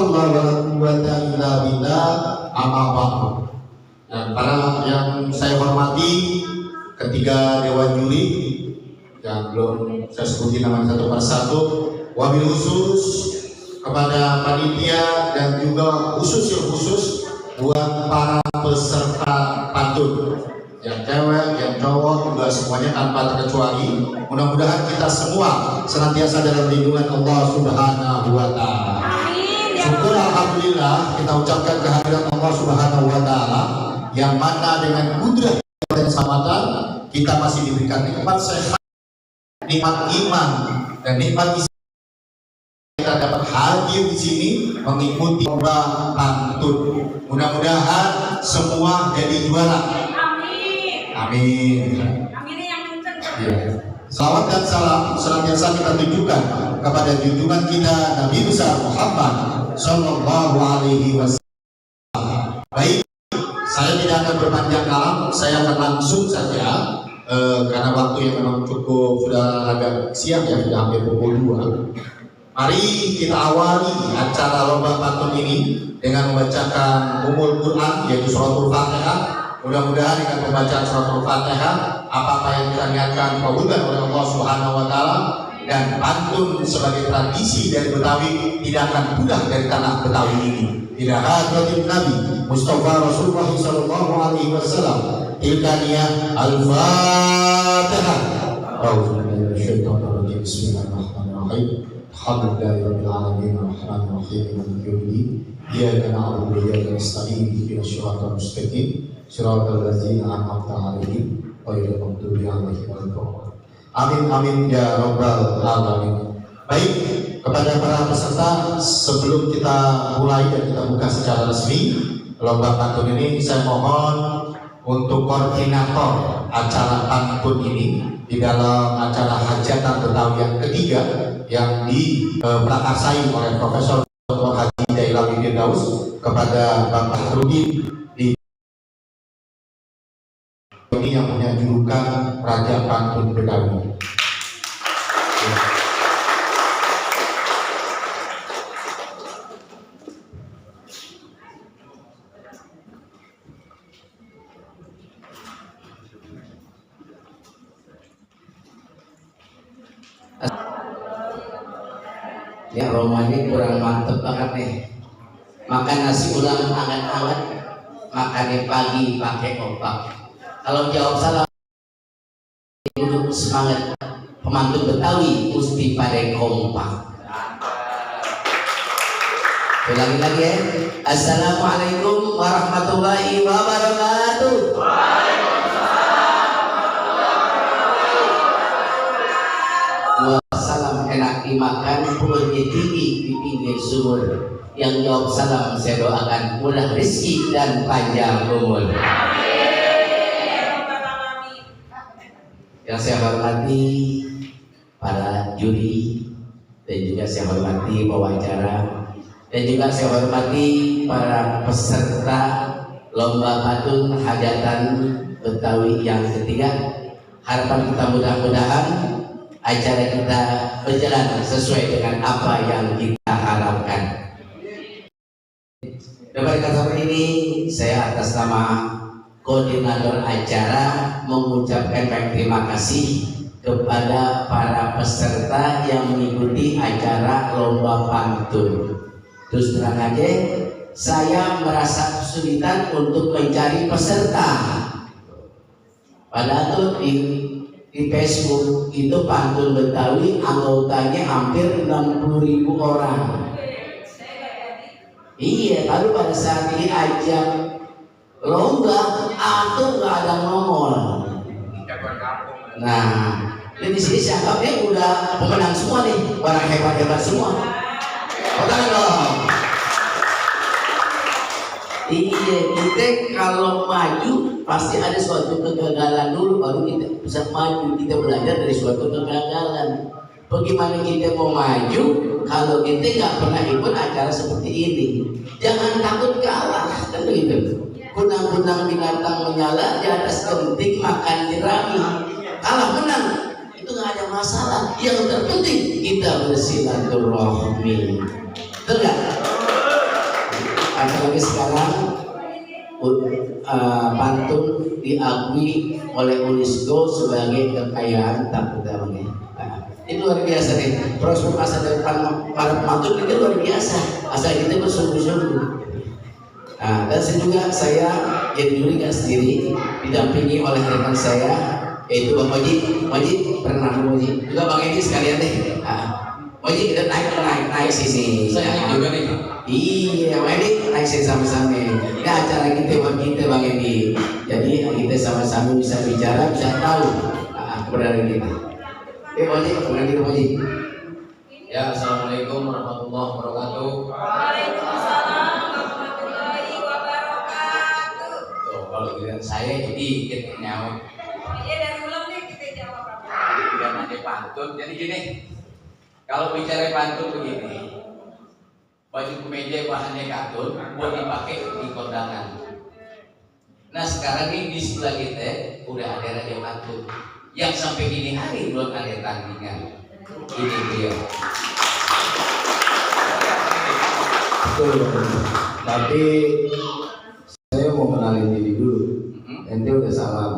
haula wala quwwata illa billah. Amma ba'du. Dan para yang saya hormati, ketiga dewan juri yang belum saya sebutin namanya satu persatu, wabil khusus kepada panitia dan juga khusus buat para peserta pantun yang cewek, yang cowok juga semuanya tanpa terkecuali. Mudah-mudahan kita semua senantiasa dalam lindungan Allah Subhanahu wa Ta'ala. Syukur alhamdulillah kita ucapkan kehadiran Allah Subhanahu wa Ta'ala yang mana dengan kudrat dan keselamatan kita masih diberikan nikmat sehat, nikmat iman dan nikmat Islam. Kita dapat hadir di sini mengikuti lomba pantun. Mudah-mudahan semua jadi juara. Amin. Amin. Amin yang kencang. Ya. Salawat dan salam senantiasa kita tujukan kepada junjungan kita Nabi besar Muhammad Sallallahu Alaihi Wasallam. Baik, saya tidak akan berpanjang kalam, saya akan langsung saja karena waktu yang memang cukup sudah agak siang ya, sudah hampir pukul 2. Mari kita awali acara lomba pantun ini dengan membacakan Ummul Quran yaitu suratul Fatihah. Mudah-mudahan dengan pembacaan suratul Fatihah apa-apa yang kita niatkan dikabulkan oleh Allah Subhanahu wa Ta'ala, dan pantun sebagai tradisi dari Betawi tidak akan pudar dari tanah Betawi ini. Ila hadratin Nabi Mustafa Rasulullah sallallahu alaihi wasallam. Tilkaniyah Al-Fatihah. A'udzubillahi minasyaitonir rajim. Bismillahirrahmanirrahim. Alhamdulillahirabbil alamin arrahmanir rahim maliki yaumiddin. Iyyaka na'budu wa iyyaka nasta'in ihdinas siratal mustaqim siratal ladzina an'amta 'alaihim ghairil maghdubi 'alaihim waladdallin. Amin amin ya rabbal alamin. Baik, kepada para peserta, sebelum kita mulai dan kita buka secara resmi lomba pantun ini, saya mohon untuk koordinator acara pantun ini di dalam acara hajatan Betawi yang ketiga yang diprakarsai oleh Profesor Dr. Haji Dailami Firdaus kepada Bapak Rudi ini yang punya julukan Raja Pantun Betawi. Ya, Roma ini kurang mantep banget nih. Makan nasi ulam hangat-hangat, makannya pagi pakai opak. Kalau jawab salah, duduk semangat. Pemantun Betawi mesti pada kompak. Ulangi lagi ya. Assalamualaikum warahmatullahi wabarakatuh. Salam enak dimakan, perutnya tinggi di pinggir sumur. Yang jawab salam saya doakan murah rezeki dan panjang umur. Yang saya hormati para juri, dan juga saya hormati pewawancara, dan juga saya hormati para peserta lomba pantun hajatan Betawi yang ketiga. Harapan kita mudah-mudahan acara kita berjalan sesuai dengan apa yang kita harapkan. Pada kesempatan ini saya atas nama koordinator acara mengucapkan banyak terima kasih kepada para peserta yang mengikuti acara lomba pantun. Terus terang aja, saya merasa kesulitan untuk mencari peserta. Padahal tuh di Facebook itu pantun Betawi anggotanya hampir 60.000 orang. Iya, lalu pada saat ini ajang lomba atau nggak ada nomor. Nah, di sini saya anggapnya udah pemenang semua nih, orang hebat-hebat semua. Betul dong. Iya, kita kalau maju pasti ada suatu kegagalan dulu baru kita bisa maju. Kita belajar dari suatu kegagalan. Bagaimana kita mau maju kalau kita nggak pernah ikut acara seperti ini? Jangan takut kalah, kan begitu. Kunang-kunang binatang menyala di atas genting makan jerami. Kalah menang itu nggak ada masalah. Yang terpenting kita bersilaturahmi. Betul nggak? apalagi sekarang pantun diakui oleh UNESCO sebagai kekayaan tak benda. Ini luar biasa nih, proses masa depan para pantun ini luar biasa, asal kita bersungguh-sungguh. Nah, dan saya jadi nggak sendiri, didampingi oleh rekan saya yaitu Bang Moji, pernah Moji juga Bang Edi sekalian deh. Moji kita naik sini. Saya juga nih. Iya, Bang Edi naik sini sama-sama. Ini acara kita buat kita Bang Edi. Jadi kita sama-sama bisa bicara, bisa tahu kebenaran kita. Moji, pernah di Moji. Ya, assalamualaikum warahmatullahi wabarakatuh. Waalaikumsalam warahmatullahi wabarakatuh. Tuh, kalau giliran saya jadi kita nyawa. Iya, dari ulang deh kita jawab apa? Tidak ada pantun. Jadi gini, kalau bicara pantun begini, baju kemeja bahannya katun, buat dipakai di kondangan. Nah sekarang ini di sebelah kita udah ada raja pantun yang sampai gini hari belum ada tandingan. Ini dia. Betul, tapi saya mau kenalin diri dulu. Ente udah salam,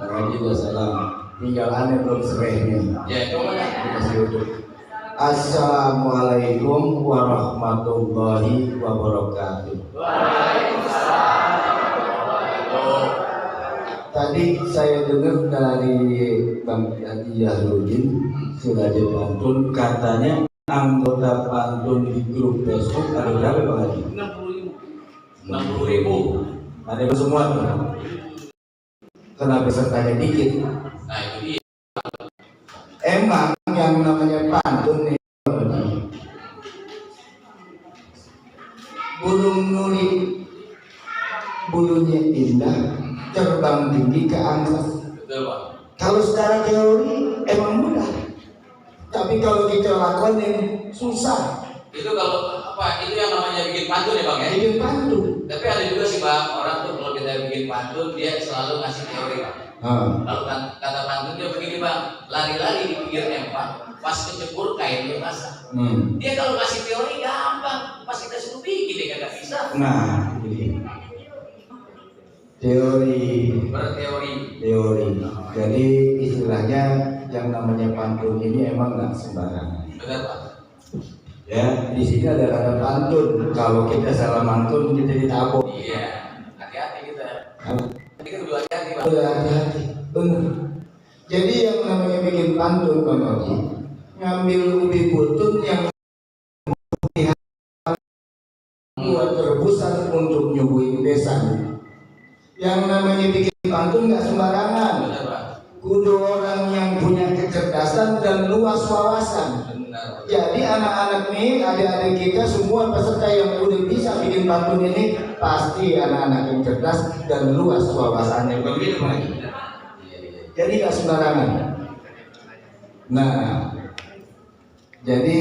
Bang Haji udah salam. Tinggal aneh belum serehnya. Ya coba lah. Dikasih duduk. Assalamualaikum warahmatullahi wabarakatuh. Tadi saya dengar dari Bang Haji Yahrudin sebagai pantun, katanya anggota pantun di grup Facebook ada berapa Bang Haji? 60.000. Ada semua tuh. Kenapa pesertanya dikit? Nah itu dia. Emang yang namanya pantun nih, burung nuri bulunya indah, terbang tinggi ke angkasa. Betul Pak. Kalau secara teori emang mudah, tapi kalau kita lakonin susah. Itu kalau apa? Itu yang namanya bikin pantun ya Bang ya? Bikin pantun. Tapi ada juga sih Bang, orang tuh kalau kita bikin pantun dia selalu ngasih teori Bang. Kalau kata pantun dia begini Bang, lari-lari di pinggir empang, pas kecebur kainnya basah. Dia kalau ngasih teori gampang, pas kita suruh bikin dia kagak bisa. Nah, ini teori. Berteori. Jadi istilahnya yang namanya pantun ini emang nggak sembarangan. Benar Pak. Ya, di sini ada kata pantun. Kalau kita salah mantun kita ditabok. Iya, hati-hati kita. Jadi kita kudu hati-hati Bang. Udah hati-hati, benar. Jadi yang namanya bikin pantun Bang Haji, ngambil ubi butut yang buat rebusan untuk nyuguhin desa. Yang namanya bikin pantun nggak sembarangan. Benar Pak. Kudu orang yang punya kecerdasan dan luas wawasan. Benar. Jadi anak-anak nih, adik-adik kita semua peserta yang udah bisa bikin pantun ini pasti anak-anak yang cerdas dan luas wawasannya. Begitu lagi. Jadi nggak sembarangan. Nah, jadi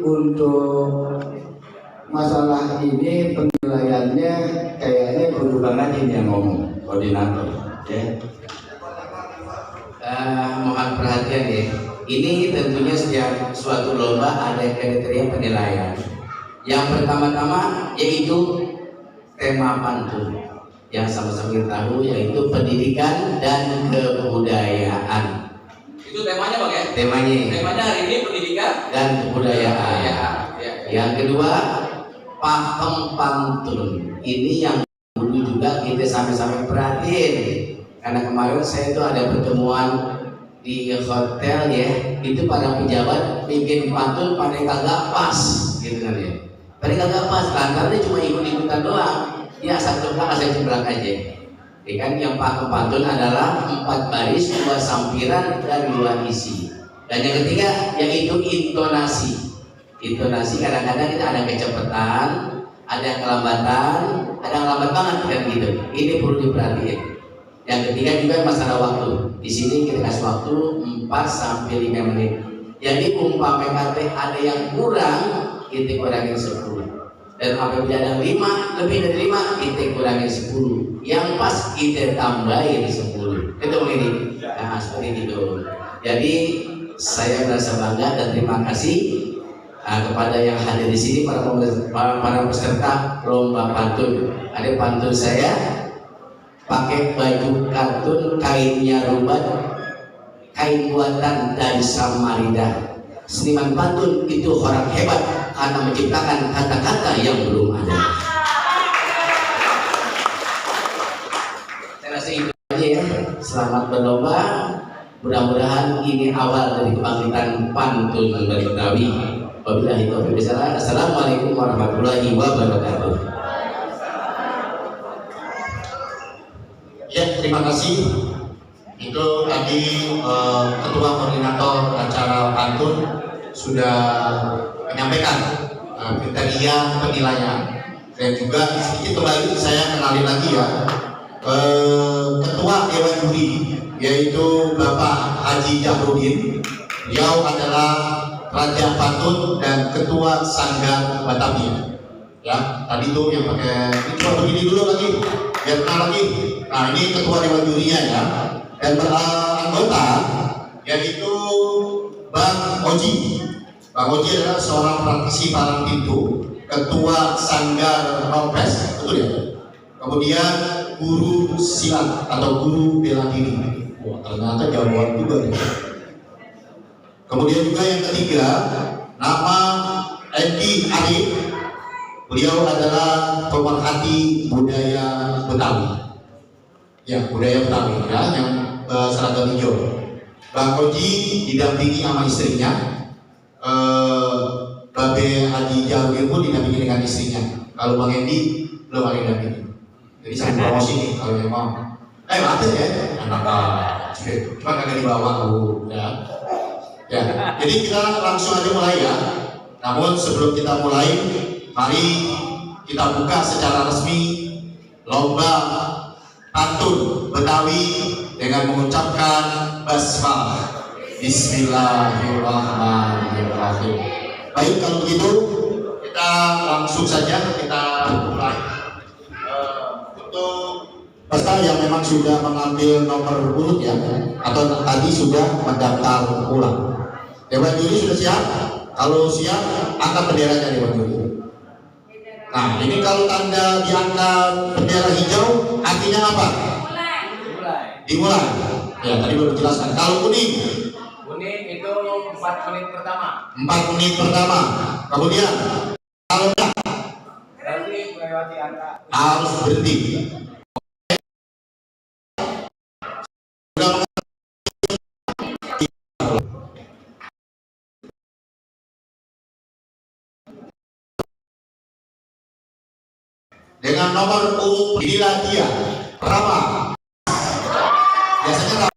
untuk masalah ini penilaiannya kayaknya perlu banget ini yang ngomong koordinator, ya. Mohon perhatian ya. Ini tentunya setiap suatu lomba ada kriteria penilaian. Yang pertama-tama yaitu tema pantun yang sama-sama kita tahu, yaitu pendidikan dan kebudayaan. Itu temanya Bang ya? Temanya hari ini pendidikan dan kebudayaan. Ya. Yang kedua, paham pantun. Ini yang dulu juga kita sama-sama perhatiin. Karena kemarin saya itu ada pertemuan di hotel ya, itu para pejabat bikin pantun pada kagak pas gitu kan ya. Pada kagak pas, lantarnya cuma ikut-ikutan doang. Ya asal ceplak aja. Ya kan, yang paham pantun adalah 4 baris, 2 sampiran dan 2 isi. Dan yang ketiga yaitu intonasi. Intonasi kadang-kadang kita ada kecepatan, ada yang kelambatan, ada yang lambat banget kan gitu. Ini perlu diperhatiin. Yang ketiga juga masalah waktu. Di sini kita kasih waktu 4 sampai 5 menit. Jadi umpamanya ada yang kurang, kita kurangin 10. Dan apabila ada 5, lebih dari 5, kita kurangin 10. Yang pas kita tambahin 10. Itu begini. Nah, seperti itu. Jadi saya merasa bangga dan terima kasih kepada yang hadir di sini, para peserta lomba pantun. Ada pantun saya pakai baju katun, kainnya rubat, kain buatan dari Samarinda. Seniman pantun itu orang hebat karena menciptakan kata-kata yang belum ada. Saya rasa itu aja ya. Selamat berlomba. Mudah-mudahan ini awal dari kebangkitan pantun Betawi. Wabillahi taufiq wal Assalamualaikum warahmatullahi wabarakatuh. Ya, terima kasih. Itu tadi Ketua Koordinator acara pantun sudah menyampaikan kriteria penilaian, dan juga sedikit kembali saya kenalin lagi ya, Ketua Dewan Juri yaitu Bapak Haji Jahrudin. Beliau adalah Raja Pantun dan Ketua Sanggar Batavia. Ya, tadi tuh yang pakai ini, coba begini dulu lagi, biar kenal lagi. Nah, ini Ketua Dewan Jurinya ya, dan beranggota yaitu Bang Oji. Bang Oji adalah seorang praktisi palang pintu, Ketua Sanggar Rompes, betul ya? Kemudian guru silat atau guru bela diri. Wah, ternyata jagoan juga ya. Kemudian juga yang ketiga, nama Endi Arif. Beliau adalah pemerhati budaya Betawi. Ya, budaya Betawi ya, yang seragam hijau. Bang Oji didampingi sama istrinya. Babe Haji Jahrudin pun didampingi dengan istrinya. Kalau Bang Endi belum ada yang dampingi. Jadi saya promosi nih kalau yang mau. Ada ya, anak cuma kagak dibawa lu ya. Ya, jadi kita langsung aja mulai ya. Namun sebelum kita mulai, mari kita buka secara resmi lomba pantun Betawi dengan mengucapkan basmalah. Bismillahirrahmanirrahim. Baik, kalau begitu kita langsung saja kita mulai. Untuk peserta yang memang sudah mengambil nomor urut ya, atau tadi sudah mendaftar ulang. Dewan Juri sudah siap? Kalau siap, angkat benderanya Dewan Juri. Nah, ini kalau tanda diangkat bendera hijau, artinya apa? Dimulai. Ya, tadi baru jelaskan. Kalau kuning? Kuning itu 4 menit pertama. 4 menit pertama. Kemudian, kalau Berarti melewati angka. harus berhenti. Dengan nomor urut inilah dia, Rama. Biasanya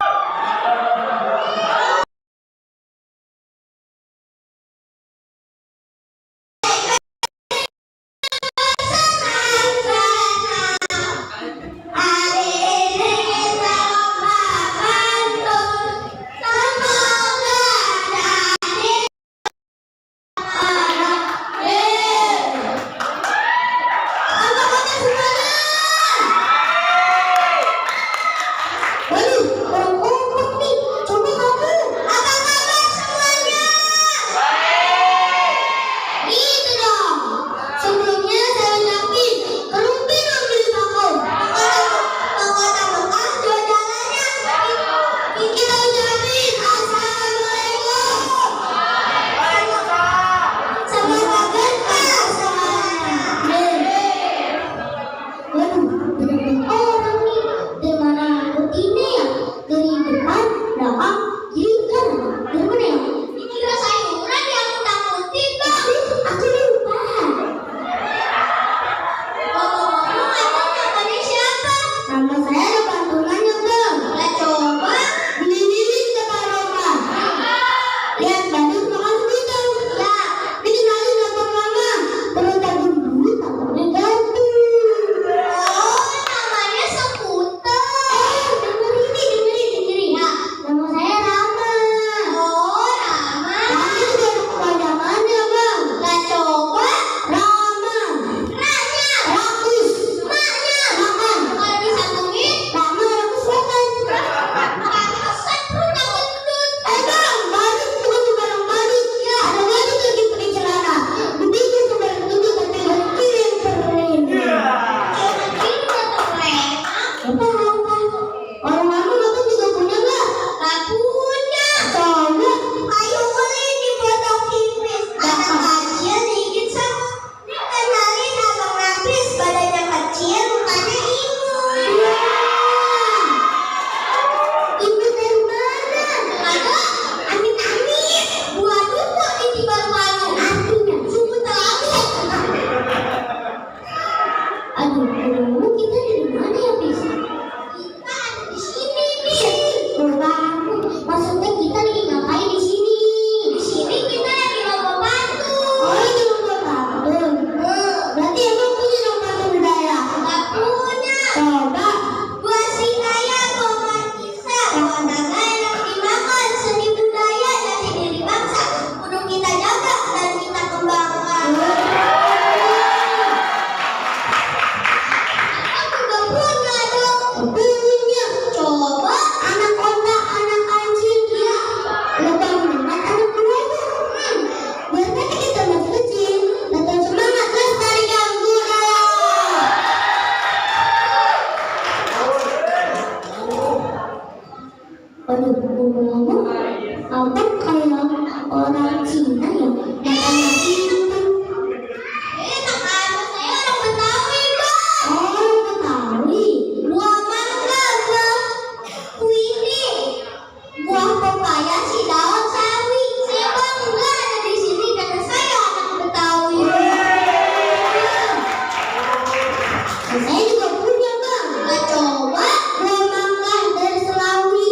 Saya juga punya bang. Nah, coba buah mangga dari Selawi.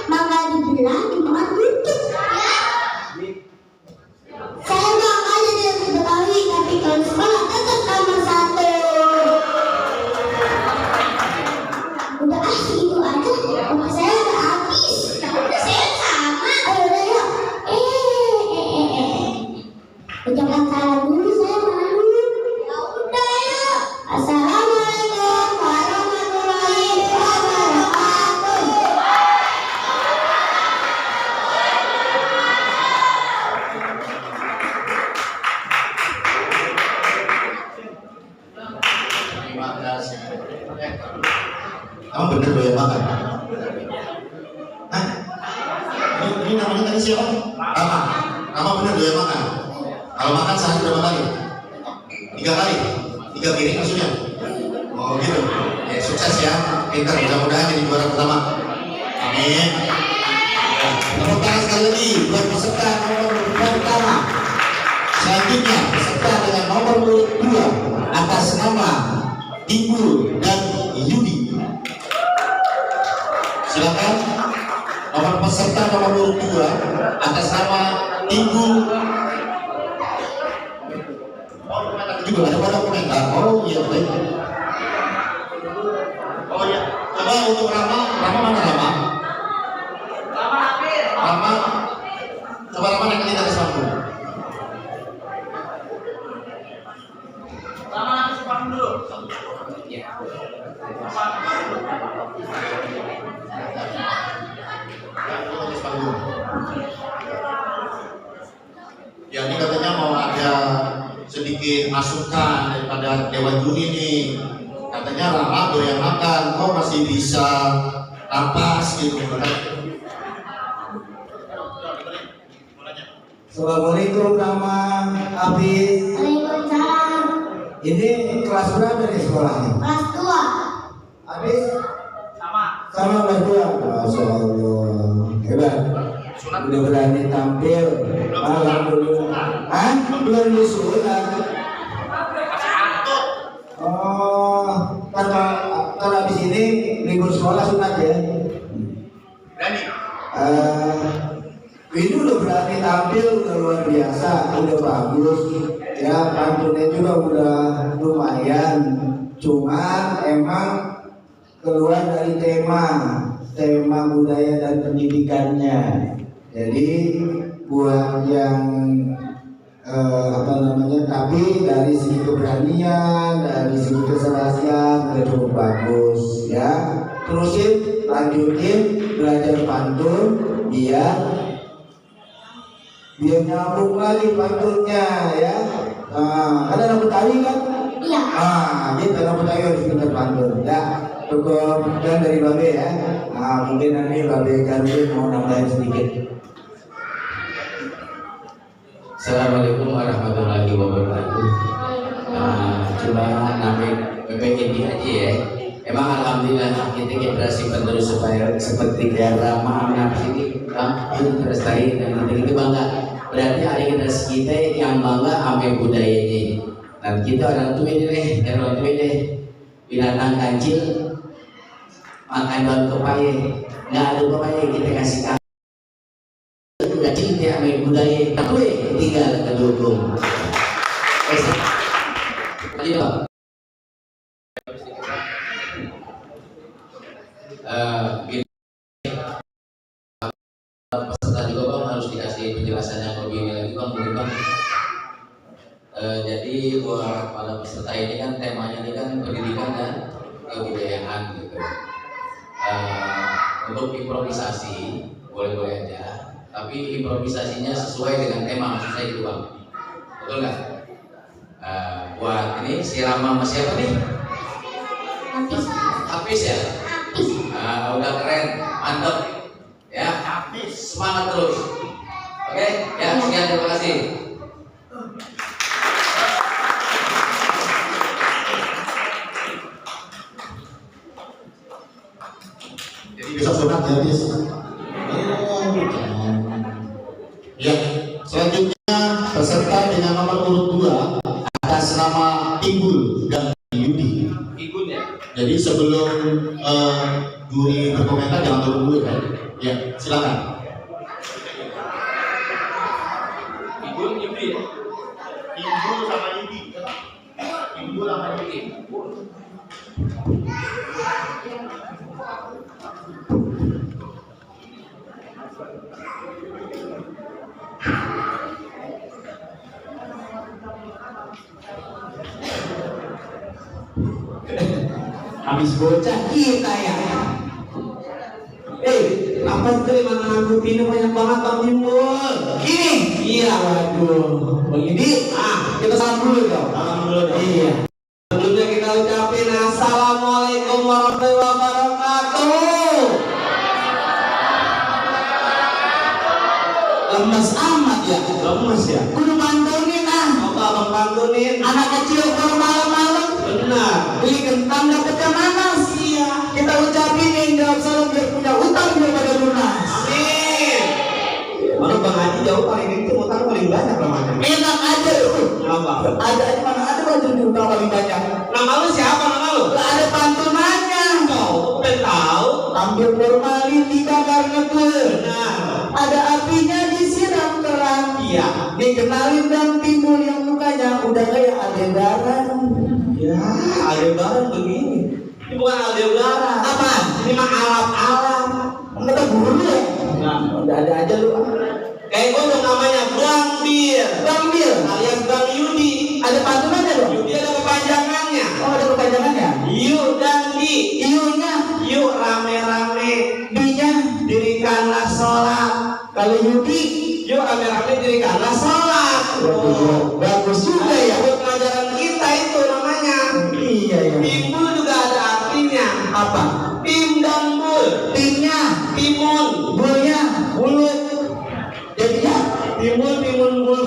Mangga dibelah dimakan buntut. Saya mangkanya dari Betawi, tapi kalau sekolah tetap nomor 1. Udah itu aja. Rumah saya udah habis. Ya udah saya sama. Oh udah yuk. Ucapkan salam dulu, saya malu. Ya udah yuk. Assalamualaikum warahmatullahi wabarakatuh. Terima kasih. Kamu bener doyan makan? Hah? Ini namanya tadi siapa? Rama. Rama bener doyan makan? Kalau makan sehari berapa kali? 3 kali? 3 piring maksudnya? Oh gitu. Ya, sukses ya. Pintar, mudah-mudahan jadi juara pertama. Amin. Ya, tepuk tangan sekali lagi buat peserta nomor urut pertama. Selanjutnya peserta dengan nomor urut 2 atas nama Ibu dan Yudi. Silakan nomor peserta nomor urut 2 atas nama Ibu. Oh, komentar juga ada komentar. Oh iya baik. Oh iya. Coba untuk Rama mana Rama? Rama. Coba Rama naik ke atas panggung. Ya ini katanya mau ada sedikit masukan daripada Dewan Juri nih. Katanya Rama doyan makan, kok masih bisa napas gitu. Assalamualaikum Rama, Abis. Waalaikumsalam. Ini kelas berapa nih sekolahnya? Kelas 2. Abis? Sama kelas 2. Masya Allah. Hebat. Udah berani tampil. Alhamdulillah. Hah? Belum disunat. Oh, kalau habis ini libur sekolah sunat ya? Berani. Ini udah berani tampil, udah luar biasa, udah bagus. Ya, pantunnya juga udah lumayan. Cuman emang keluar dari tema budaya dan pendidikannya. Jadi buat yang tapi dari segi keberanian, dari segi keserasian udah cukup bagus ya. Terusin, lanjutin belajar pantun biar nyambung lagi pantunnya ya. Ada anak Betawi kan? Iya. Gitu anak Betawi harus pintar pantun ya. Cukup dan dari Babe ya. Mungkin nanti Babe Garwin mau nambahin sedikit. Assalamualaikum warahmatullahi wabarakatuh. Coba nambahin PPKD aja ya. Emang alhamdulillah kita generasi penerus supaya seperti kayak Rama anak sini itu terlestari dan kita bangga. Berarti ada generasi kita yang bangga sama budayanya. Dan kita orang tua ini binatang kancil makan daun pepaya, nggak ada pepaya kita kasih nggak cinta sama budaya, tapi tinggal ke dukung. Peserta juga bang harus dikasih penjelasan yang lebih lagi bang, bang. Jadi buat para peserta ini kan temanya ini kan pendidikan dan kebudayaan gitu. Untuk improvisasi boleh-boleh aja, tapi improvisasinya sesuai dengan tema maksud saya gitu bang, betul nggak? Buat ini si Rama sama siapa nih? Hafiz ya? Udah keren, mantep ya, semangat terus. Oke, ya sekian, terima kasih. Jadi besok sunat ya, Bis. Ya, selanjutnya peserta dengan nomor urut 2 atas nama Ibu dan Yudi. Ibu Jadi sebelum juri berkomentar jangan turun dulu kan? Ya, silakan. Ibu Yudi ya? Ibu sama Yudi. Ibu sama Yudi. Habis bocah kita ya. Apa sih mana ngangkutinnya banyak banget Bang Timbul? Ini? Iya, waduh. Bang Yudi, kita salam dulu dong. Salam dulu dong. Iya. Sebelumnya kita ucapin Assalamualaikum warahmatullahi wabarakatuh. Lemes amat ya? Lemes ya? Kudu pantunin Apa abang pantunin? Anak kecil kalau malam-malam. Benar. Beli kentang dapetnya nanas. Iya. Kita ucapin yang jawab salam biar punya utang biar pada lunas. Amin. Mana Bang Haji jauh paling itu utang paling banyak namanya. Enak aja lu. Apa? Ada aja mana ada baju di utang paling banyak. Nama lu siapa nama lu? Gak ada pantunannya. Kau udah tahu. Ambil formalin dibakar ngebul. Benar. Ada apinya disiram terang. Iya. Dikenalin Bang Timbul yang mukanya udah kayak Aldebaran. Ya, Aldebaran begini. Ini bukan Aldebaran. Apa? Ini mah alam-alam. Kita buru ya? Nah, udah ada aja lu. Kayak gue dong namanya Bang Bir. Bang Bir alias Bang Yudi. Ada pantunannya dong? Yudi ada kepanjangannya. Oh, ada kepanjangannya? Yu dan Di. Yu-nya? Yu rame-rame. Di-nya? Dirikanlah sholat. Kalau Yudi? Yu rame-rame dirikanlah sholat. Oh, bagus juga ya. Buat pelajaran kita itu namanya. Iya ya. Timbul juga ada artinya. Apa? Tim dan bul. Timnya timun, bulnya bulut. Jadinya timun bul.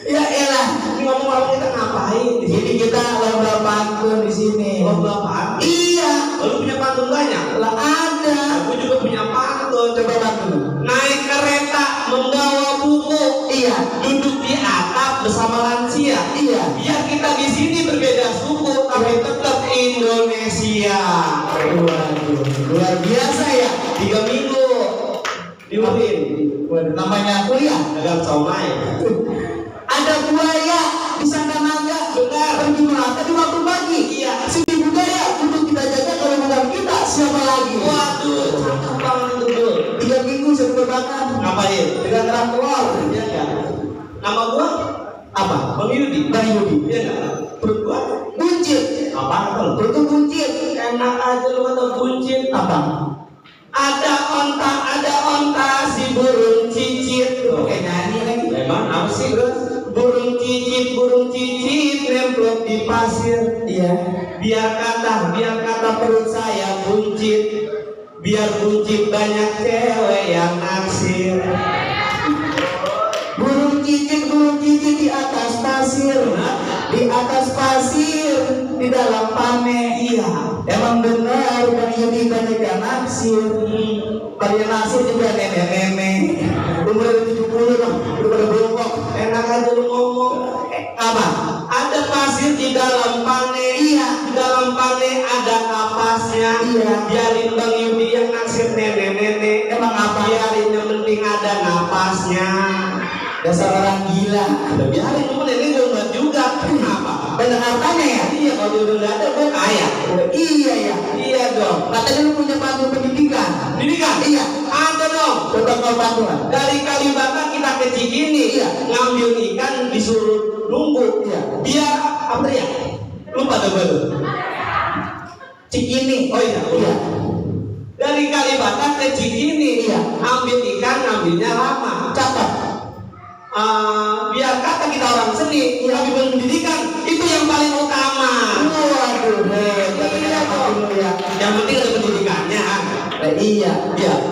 Ya elah, ini ngomong-ngomong kita ngapain? Di sini kita lomba pantun di sini. Lomba pantun? Iya. Lu punya pantun banyak? Lah ada. Aku juga punya pantun. Coba pantun. Naik kereta membawa buku. Iya. Duduk di atap bersama lansia. Iya. Biar kita di sini berbeda suku tapi tetap Indonesia. Waduh, luar biasa ya. 3 minggu diurin. Namanya kuliah. Dagang somai. Ada buaya di sana naga. Benar. Pergi melata di waktu pagi. Iya. Sini budaya untuk kita jaga, kalau bukan kita siapa lagi? Waduh, cakep banget itu bro. 3 minggu saya terbakar. Ngapain? Dengan terang telur. Iya enggak? Nama gua apa? Bang Yudi. Bang Yudi. Iya enggak? Perut gua buncit. Apa itu? Perut buncit. Enak aja lu kata buncit. Apa? Ada onta si burung cicit. Kayak nyanyi lagi. Emang apa sih bro? Burung cicit nemplok di pasir. Iya. Biar kata perut saya buncit. Biar buncit banyak cewek yang naksir. Burung cicit di atas pasir. Di atas pasir, di dalam pane. Iya. Emang benar Bang Yudi banyak yang naksir. Varian naksir juga nenek-nenek. Umur 70 dong, udah pada bongkok. Enak aja lu ngomong. Apa? Ada pasir di dalam pane. Iya. Di dalam pane ada kapasnya. Iya. Biarin Bang Yudi yang naksir nenek-nenek. Emang apa? Biarin yang penting ada napasnya. Dasar orang gila. Udah biarin temen ini gue buat juga. Kenapa? Banyak hartanya ya? Iya, kalau dia udah gak ada gue kaya. Oh, iya ya? Iya dong. Katanya lu punya pantun pendidikan. Pendidikan? Iya. Ada dong. Coba kau pantun. Dari Kalibata kita ke Cikini. Iya. Ngambil ikan disuruh nunggu. Iya. Biar apa ya? Lupa dah gue tuh. Cikini. Oh iya. Iya. Dari Kalibata ke Cikini. Iya. Ambil ikan ngambilnya lama. Cakep. Biar kata kita orang seni, tapi pendidikan itu yang paling utama. Waduh, ya. Yang penting ada pendidikannya. Iya.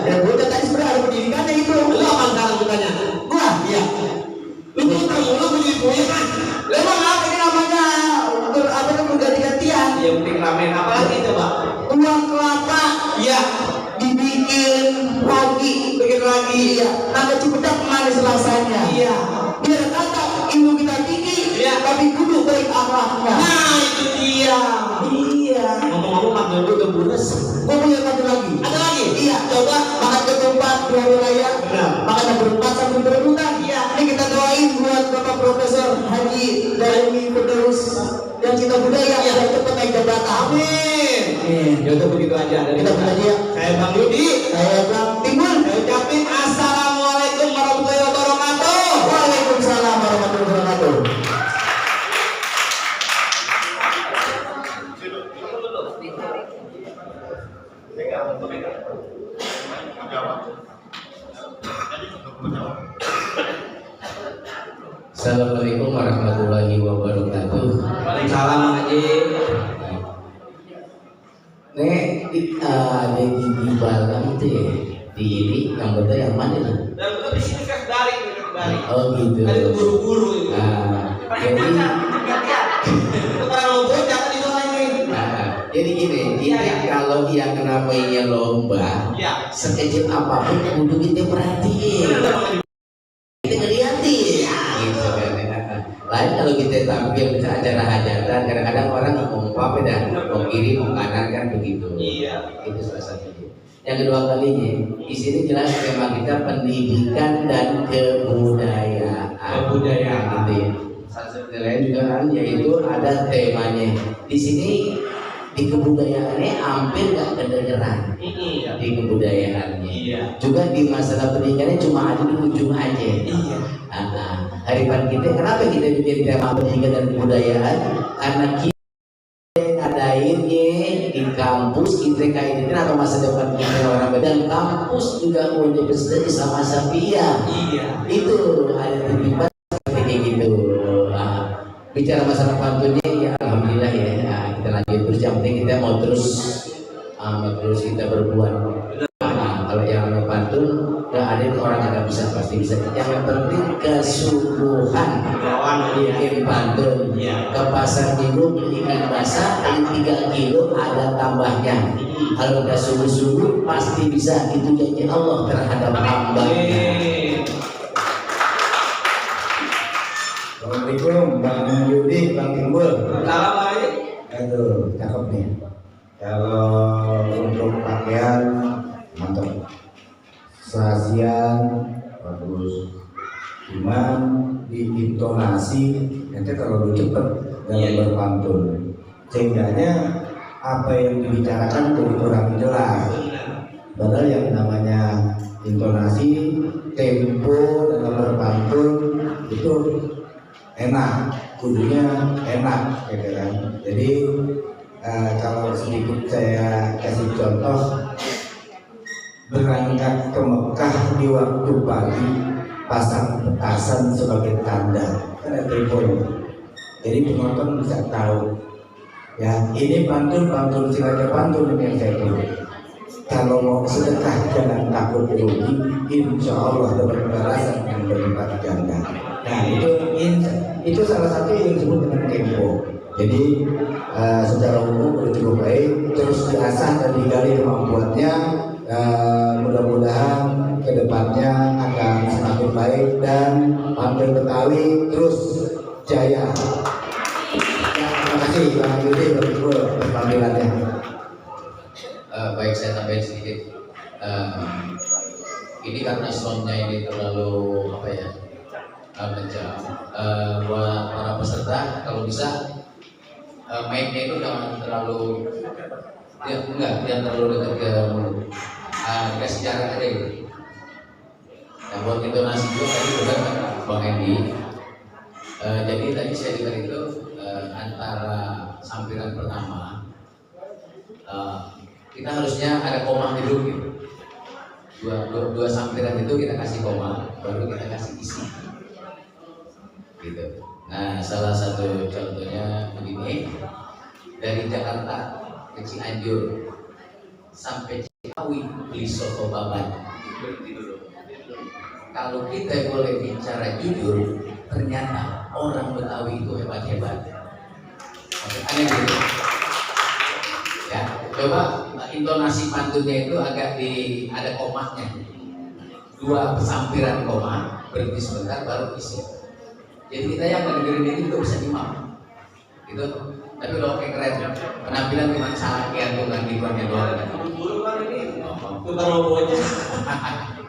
Dan gue tadi sebenarnya ada pendidikannya itu. Lu apa sekarang bertanya? Gua? Iya. Lu putar mulu menjadi punya kan? Memang apa ini namanya? Apa itu berganti-gantian? Yang penting ramen apa lagi coba? Tuang kelapa. Iya. Dibikin lagi. Iya. Naga Cipedak manis rasanya. Iya. Biar kata ilmu kita tinggi. Iya. Tapi kudu baik kita budaya biar cepat naik jabatan. Amin. Ya udah begitu aja. Dan kita aja ya. Saya Bang Yudi, saya Bang Timbul. Saya ucapin assalamualaikum warahmatullahi wabarakatuh. Waalaikumsalam warahmatullahi wabarakatuh. Assalamualaikum warahmatullahi wabarakatuh. Waalaikumsalam Mang Haji. Nek ada gigi balang itu ya di ini yang betul yang mana tuh? Dan betul di sini kan garing. Oh gitu. Ada buru-buru itu. Nah, jadi Terlalu bocah di zona ini. jadi gini, kita kalau yang namanya lomba, Ya. sekecil apapun kudu kita perhatiin, kita ngeliatin, gitu kan. Lain kalau kita tampil bisa acara hajatan, kadang-kadang orang ngomong apa dah, mau kiri mau kanan kan begitu. Iya. Itu salah satunya. Yang kedua kalinya, di sini jelas tema kita pendidikan dan kebudayaan. Kebudayaan. Gitu ya. Salah satu lain juga kan, yaitu ada temanya. Di sini di kebudayaannya hampir nggak kedengeran. Iya. Di kebudayaannya. Iya. Juga di masalah pendidikannya cuma ada di ujung aja. Iya. Haripan kita, kenapa kita bikin tema pendidikan dan kebudayaan? Karena kita ngadainnya di kampus kita kayak gitu atau masa depan kita orang dan kampus juga universitas sama Sapia. Iya. Itu ada titipan seperti gitu. Bicara masalah pantunnya ya alhamdulillah ya. Kita lanjut terus, yang penting kita mau terus kita berbuat. Kalau yang pantun nggak ada orang nggak bisa, pasti bisa. Yang penting kesungguhan bikin pantun. Ke pasar minggu beli ikan basah kali 3 kilo ada tambahnya. Kalau udah sungguh-sungguh pasti bisa. Itu janji Allah terhadap hamba-Nya. Assalamualaikum Bang Yudi, Bang Timbul. Salam lagi. Aduh, cakep nih. Kalau untuk pakaian mantap, serasian bagus. Cuman di intonasi nanti kalau udah cepet dalam berpantun, sehingganya apa yang dibicarakan jadi kurang jelas. Padahal yang namanya intonasi, tempo dalam berpantun itu enak, kudunya enak, gitu kan. Jadi kalau sedikit saya kasih contoh, berangkat ke Mekah di waktu pagi, pasang petasan sebagai tanda, kan ada temponya. Jadi penonton bisa tahu, ya ini pantun silakan pantun ini yang saya tulis. Kalau mau sedekah jangan takut rugi, insya Allah dapat balasan yang berlipat ganda. Nah itu salah satu yang disebut dengan tempo. Jadi secara umum udah cukup baik, terus diasah dan digali kemampuannya. Mudah-mudahan kedepannya akan semakin baik dan pantun Betawi terus jaya. Terima kasih Bang Yudi untuk penampilannya. Baik, saya tambahin sedikit. Ini karena soundnya ini terlalu apa ya, kencang. Buat para peserta kalau bisa mic-nya itu jangan terlalu jangan terlalu dekat ke mulut. Kasih jarak aja gitu. Nah, buat intonasi juga tadi benar Bang Endi. Jadi tadi saya dengar itu antara sampiran pertama kita harusnya ada koma hidup gitu. Dua sampiran itu kita kasih koma, baru kita kasih isi. Gitu. Nah, salah satu contohnya begini, dari Jakarta ke Cianjur sampai Ciawi beli soto babat. Kalau kita boleh bicara jujur, ternyata orang Betawi itu hebat-hebat. Aneh gitu. Ya, coba intonasi pantunnya itu agak ada komanya. 2 sampiran koma, berhenti sebentar baru isi. Jadi kita yang dengerin ini juga bisa imam. Gitu. Tapi udah oke, keren. Penampilan cuma salah gantungan gituannya doang. Buru-buru kan ini. Putar logo aja.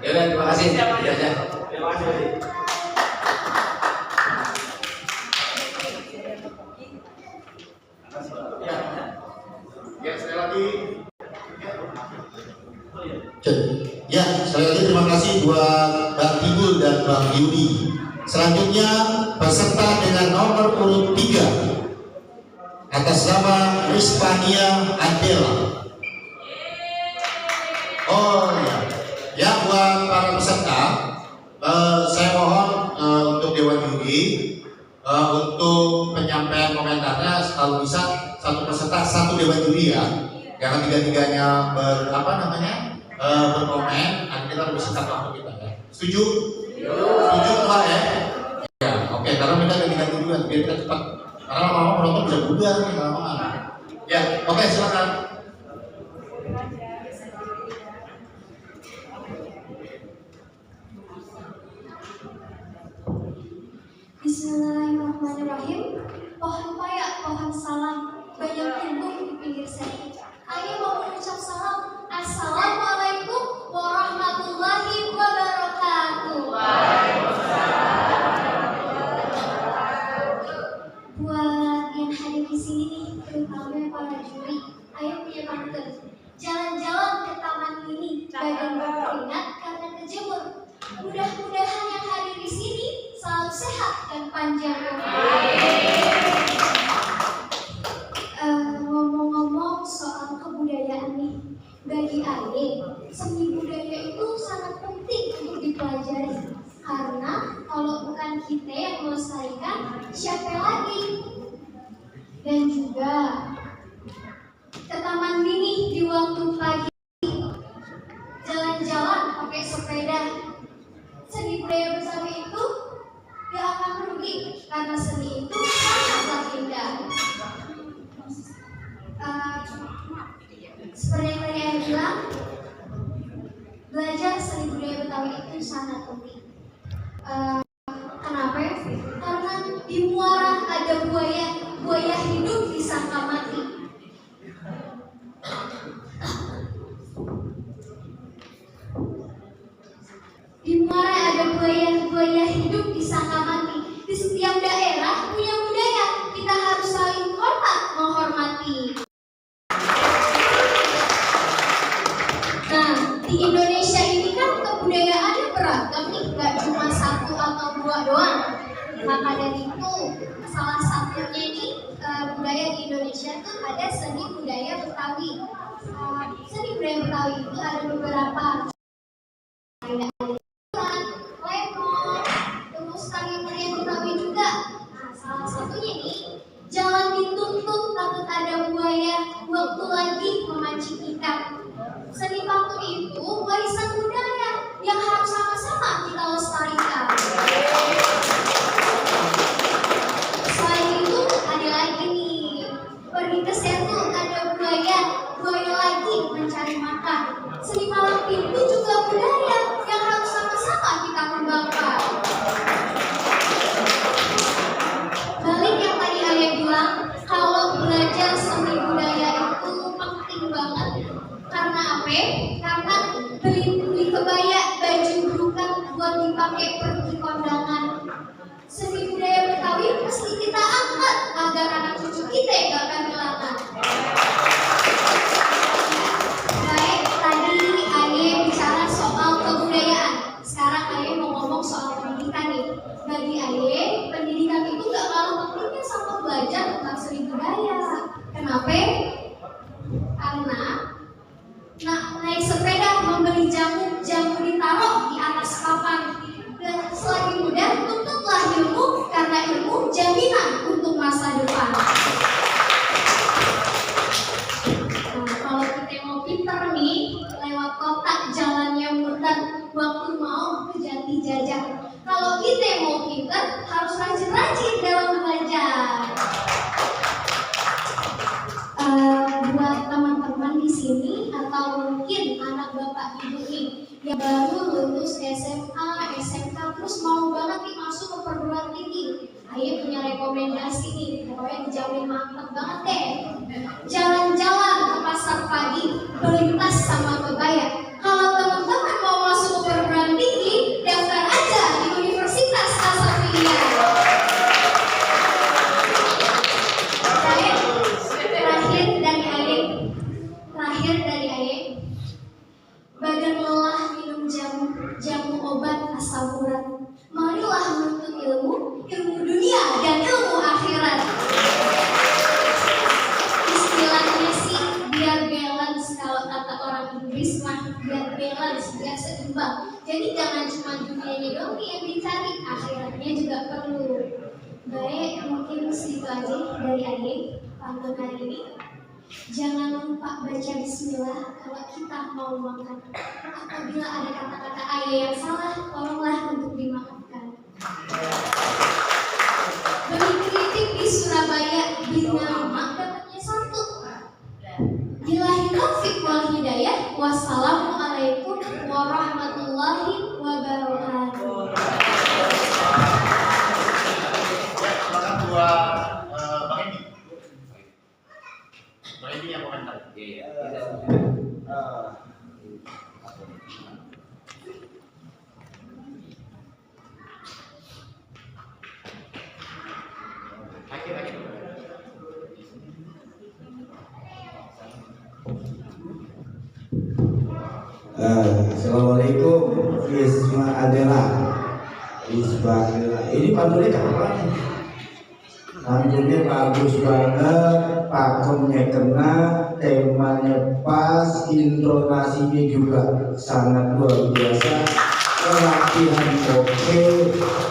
Ya udah, terima kasih. Ya aja. Terima kasih. Ya, sekali lagi. Ya, sekali lagi terima kasih buat Bang Timbul dan Bang Yudi. Selanjutnya peserta dengan nomor urut 3 atas nama Rispania Adela. Oh ya, ya buat para peserta, saya mohon untuk Dewan Juri untuk penyampaian komentarnya kalau bisa satu peserta satu Dewan Juri ya, jangan tiga-tiganya berkomen, nanti kita lebih singkat waktu kita ya. Setuju? Setuju Pak ya? Ya, oke, karena kita ganti-ganti juga biar kita cepat. Karena lama-lama penonton bisa bubar nih lama-lama. Ya, oke silakan. Bismillahirrahmanirrahim. Pohon paya, pohon salam, banyak tumbuh di pinggir seri. Ayo mau mengucap salam. Assalamualaikum warahmatullahi wabarakatuh. Buat yang hadir di sini nih, terutama para juri, ayo punya pantun. Jalan-jalan ke taman mini, badan berkeringat karena kejemur. Mudah-mudahan yang hadir di sini selalu sehat dan panjang umur. Ngomong-ngomong soal kebudayaan nih, bagi Aye, seni budaya itu sangat penting untuk dipelajari. Karena kalau bukan kita yang melestarikan, siapa lagi? Dan juga ke taman mini di waktu pagi, jalan-jalan pakai sepeda. Seni budaya Betawi itu gak akan rugi karena seni itu sangatlah indah. Seperti yang tadi saya bilang, belajar seni budaya Betawi itu sangat penting. Kenapa? Karena di muara ada buaya, buaya hidup disangka mati. Di muara ada buaya, buaya hidup disangka mati. Di setiap daerah punya budaya, kita harus saling hormat menghormati. Nah, di Indonesia ini kan kebudayaannya beragam nih, gak cuma satu atau dua doang. Maka dari itu, salah satunya ini budaya di Indonesia itu ada seni budaya Betawi. Seni budaya Betawi itu ada beberapa. Terus tarian-tarian Betawi juga. Nah, salah satunya nih, jangan dituntut takut ada buaya, waktu lagi memancing ikan. Seni pantun itu warisan budaya yang harus sama-sama kita lestarikan. Selain itu ada lagi nih, pergi ke Setu ada buaya, buaya lagi mencari makan. Seni palang pintu juga budaya yang harus sama-sama kita kembangkan. Balik yang tadi Ayah bilang, kalau belajar seni budaya itu penting banget. Karena apa? Karena beli kebaya, baju bukan buat dipakai pergi kondangan. Seni budaya Betawi mesti kita angkat agar anak cucu kita gak akan hilangan. Baik, tadi Ayah bicara soal kebudayaan. Sekarang Ayah mau ngomong soal pendidikan nih. Bagi Ayah, pendidikan itu gak kalah pentingnya sama belajar tentang seni budaya. Kenapa? Karena naik sepeda membeli jamu ditaruh di atas papan. Dan selagi muda tuntutlah ilmu, karena ilmu jaminan untuk masa depan. Nah, kalau kita mau pinter nih, lewat kotak jalannya muter, waktu mau ke jati jajar. Kalau kita mau pinter, harus rajin-rajin dalam belajar. Buat teman-teman di sini atau mungkin anak bapak ibu nih yang baru lulus SMA, SMK, terus mau banget nih masuk ke perguruan tinggi. Ayo punya rekomendasi nih, pokoknya dijamin mantap banget deh. Jalan-jalan ke pasar pagi, berlintas sama kebaya. Kalau teman-teman mau masuk ke perguruan tinggi, daftar aja di Universitas Asafiyah. balance biar seimbang. Jadi jangan cuma dunianya doang nih yang dicari, akhiratnya juga perlu. Baik, mungkin segitu aja dari Adik pantun hari ini. Jangan lupa baca bismillah kalau kita mau makan. Apabila ada kata-kata ayah yang salah, tolonglah untuk dimaafkan. Bagi kritik di Surabaya, bintang 5 dapatnya 1. Billahi taufiq wal hidayah. Wassalamualaikum warahmatullahi wabarakatuh. Silakan buat Bang Edi yang komentar. Iya. Assalamualaikum Isma Adela. Ini pantunnya cakep banget. Pantunnya bagus banget, pakemnya kena, temanya pas, intonasinya juga sangat luar biasa, latihan oke,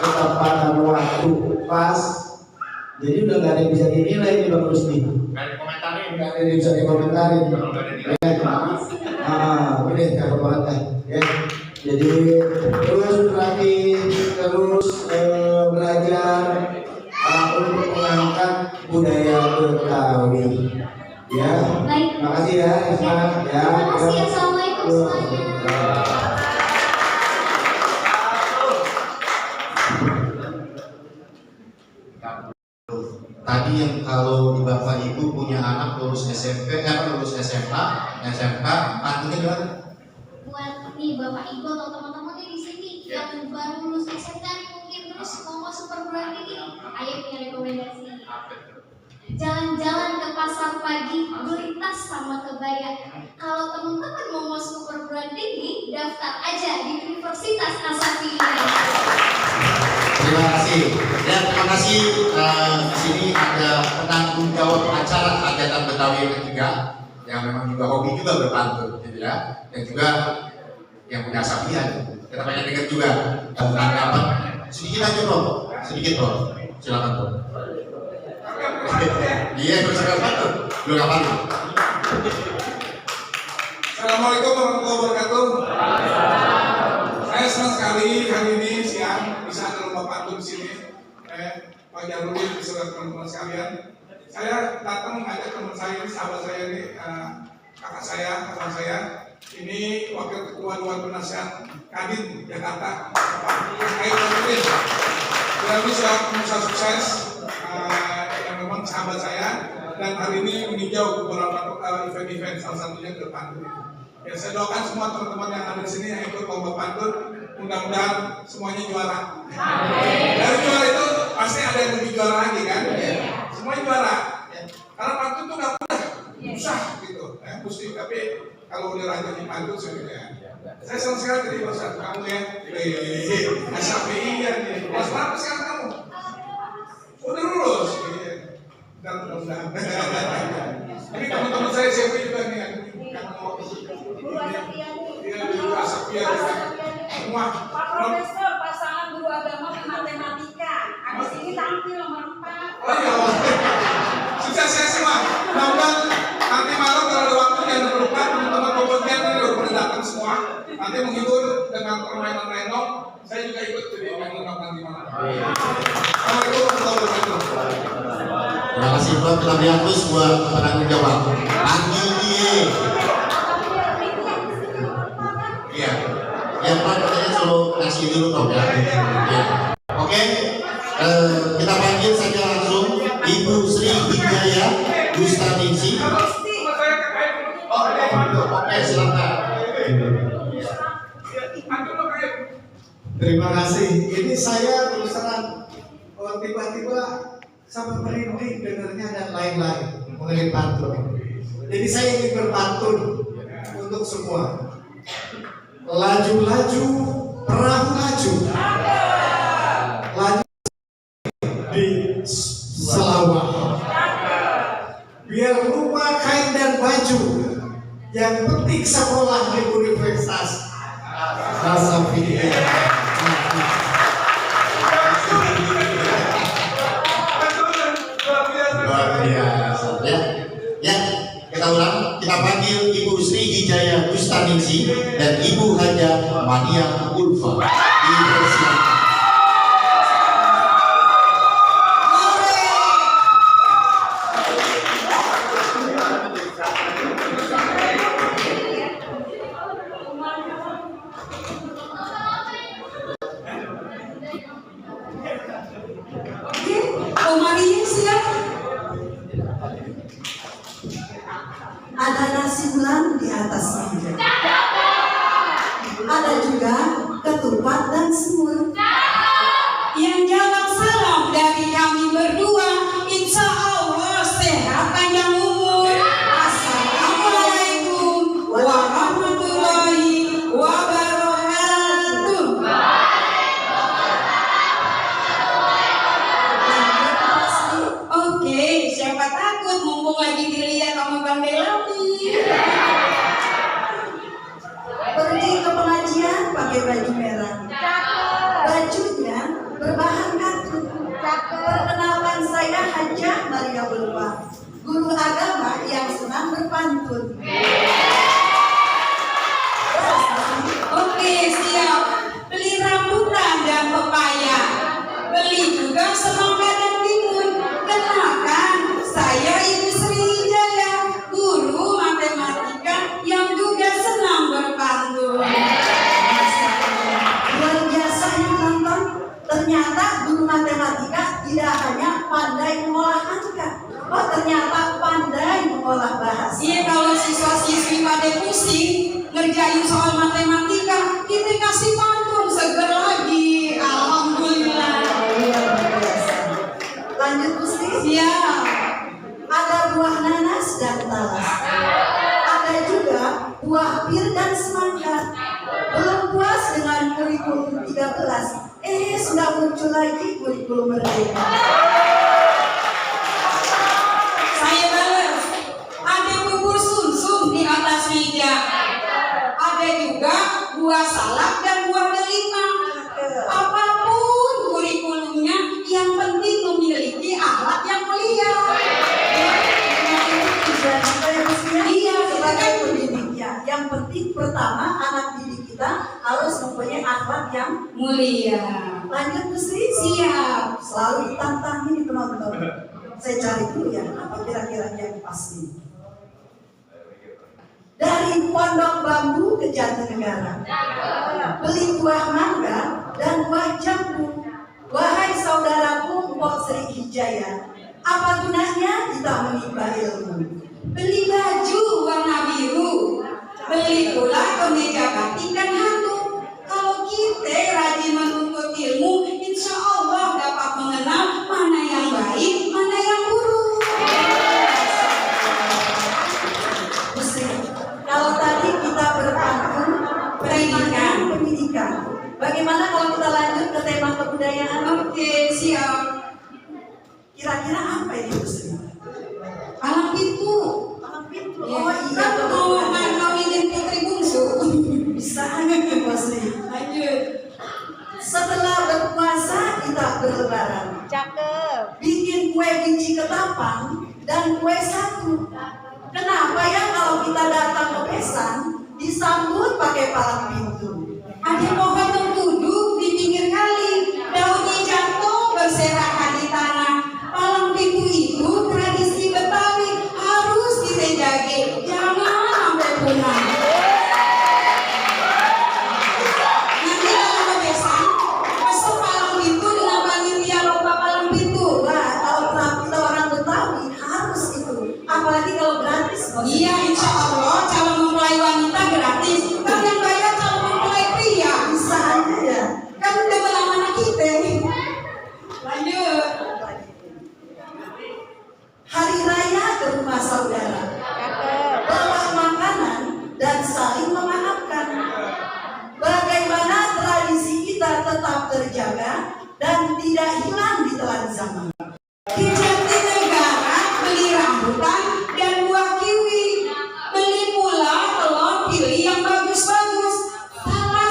ketepatan waktu pas. Jadi udah nggak ada yang bisa dinilai nih Bang Rusdi. Nggak ada komentarin. Nggak ada yang bisa dikomentarin. Kalau nggak ada nilai. Udah cakep banget lah. Ya. Jadi terus berlatih, terus belajar untuk mengangkat budaya Betawi. Ya. Baik. Makasih ya, Isma. Ya. Terima kasih. Assalamualaikum semuanya. Tadi yang kalau di Bapak Ibu punya anak lulus SMP, lulus SMK, pantunnya gimana? Buat nih Bapak Ibu atau teman-teman nih di sini yang baru lulus SMK mungkin terus mau masuk perguruan tinggi, ayo punya rekomendasi. Jalan-jalan ke pasar pagi, beli tas sama kebaya. Kalau teman-teman mau masuk perguruan tinggi, daftar aja di Universitas Asafia. Terima kasih. Ya, terima kasih. Di sini ada penanggung jawab acara hajatan Betawi yang ketiga, yang memang juga hobi juga berpantun, gitu ya. Dan juga yang punya Asafia. Kita banyak dengar juga tanggapan. Sedikit aja bro, sedikit bro. Silakan bro. Iya, bersilakan pantun. Belum apa nih? Assalamualaikum warahmatullahi wabarakatuh. Saya senang sekali hari ini siang bisa ada lomba pantun di sini. Pak Jarudin beserta teman-teman sekalian. Saya datang mengajak teman saya ini, sahabat saya ini, kakak saya, kawan saya. Ini wakil ketua Dewan Penasihat Kadin Jakarta, Pak Jarudin. Dia bisa pengusaha sukses yang memang sahabat saya. Dan hari ini meninjau beberapa event-event, salah satunya ke pantun. Ya, saya doakan semua teman-teman yang ada di sini yang ikut lomba pantun, mudah-mudahan semuanya juara. Amin. Dari juara itu pasti ada yang lebih juara lagi kan? Semuanya juara. Karena pantun itu nggak mudah, susah gitu. Mesti, tapi kalau udah rajin di pantun sebenarnya. Saya senang sekali tadi bersama kamu ya. Asafia nih. Kelas berapa sekarang kamu? Udah lulus. Dan mudah-mudahan. Ini teman-teman saya siapa juga nih yang mau Guru Asafia semua. Pak Profesor pasangan guru agama dan matematika. Habis ini tampil nomor 4. Oh iya, sukses ya semua. Mudah-mudahan nanti malam kalau ada waktu yang berlupa teman-teman komponen ini udah pada datang semua. Nanti menghibur dengan permainan renong. Saya juga ikut jadi main renong nanti malam. Assalamualaikum warahmatullahi wabarakatuh. Terima kasih bro, kita beri aplaus buat penanggung jawab. Panggil dia. Iya. Ya bro, katanya suruh kasih dulu dong ya. Ya. Oke. Kita panggil saja langsung Ibu Sri Hidayah Gustaningsih. Oke, silakan. Terima kasih. Ini saya terus terang tiba-tiba sampai merinding dengarnya dan lain-lain mengenai pantun. Jadi saya ingin berpantun untuk semua. Laju-laju perahu laju, laju di selawah. Biar lupa kain dan baju, yang penting sekolah di universitas. Luar biasa ya. Ya, kita ulang. Kita panggil Ibu Sri Hijaya Gustaningsi dan Ibu Haja Mania Ulfa. Dipersilakan. Ada nasi bulan di atas meja. Ada juga ketupat dan semur. Yang jawab salam dari kami berdua, insya Allah sehat panjang umur. Assalamualaikum warahmatullahi wabarakatuh. Oke, siapa takut mumpung lagi dilihat sama Bang Delami. Pergi ke pengajian pakai baju merah. Bajunya berbahan katun. Perkenalkan saya Hajah Maria Ulfa, guru agama yang senang berpantun. Oke, siap. Beli rambutan dan pepaya. Beli juga semangka dan timun. Kenalkan, saya Ibu Sri Hijaya, guru matematika yang juga senang berpantun. Luar biasa ini nonton. Ternyata guru matematika tidak hanya pandai mengolah angka. Oh, ternyata pandai mengolah bahasa. Iya, kalau siswa-siswi pada pusing ngerjain soal matematika, kita kasih pantun seger lagi. Alhamdulillah. Luar biasa. Lanjut Gusti. Siap. Ada buah nanas dan talas. Ada juga buah pir dan semangka. Belum puas dengan kurikulum 13, sudah muncul lagi kurikulum merdeka. Saya balas. Ada bubur sumsum di atas meja. Ada juga buah salak dan buah delima. Apapun kurikulumnya, yang penting memiliki akhlak yang mulia. Iya, sebagai pendidiknya, yang penting pertama anak didik kita harus mempunyai akhlak yang Mulia. lanjut Gusti. Siap. Selalu ditantangin di penonton. Saya cari dulu ya, apa kira-kira yang pasti. Dari Pondok Bambu ke Jatinegara, beli buah mangga dan buah jambu. Wahai saudaraku Mpok Sri Hijaya, apa gunanya kita menimba ilmu? Beli baju warna biru. Beli pula kemeja batik dan handuk. Kalau kita rajin menuntut ilmu, insya Allah dapat mengenal mana yang baik, mana yang buruk. Gusti, kalau tadi kita berpantun pendidikan, bagaimana kalau kita lanjut ke tema kebudayaan? Oke, siap. Kira-kira apa ini Gusti? Palang pintu. Palang pintu. Ya, Oh iya, kan mau ngawinin putri bungsu. bisa aja Gusti. Lanjut. Setelah berpuasa kita berlebaran. Bikin kue biji ketapang dan kue satu. Kenapa ya kalau kita datang ke pesan disambut pakai palang pintu? Ada pohon mengkudu di pinggir kali, daunnya jatuh berserakan di tanah. Palang pintu itu tradisi Betawi, harus kita jaga, jangan sampai punah. Nanti kalau ke pesan, pesan palang pintu dengan panitia lomba palang pintu. Wah, kalau kita orang Betawi harus itu. Apalagi kalau gratis. Iya, insya Allah calon mempelai wanita gratis. Kan yang bayar calon mempelai pria. Bisa aja ya. Kan udah anak kita. Lanjut. Hari raya ke rumah saudara. Bawa makanan dan saling memaafkan. Bagaimana tradisi kita tetap terjaga dan tidak hilang di telan zaman. Di Jatinegara beli rambutan dan buah kiwi. Beli pula telur pilih yang bagus-bagus. Salah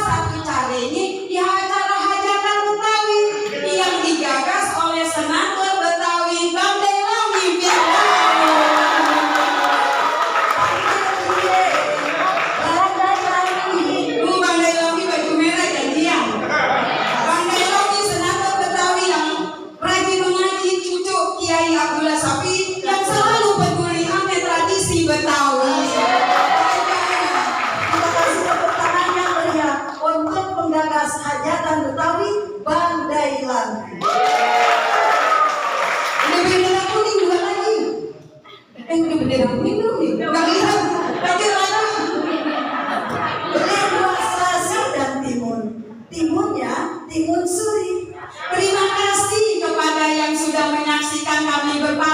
bendera kuning belum nih? Nggak lihat. Tapi mana? Kedua selasa dan timun. Timunnya timun suri. Terima kasih kepada yang sudah menyaksikan kami berpatroli.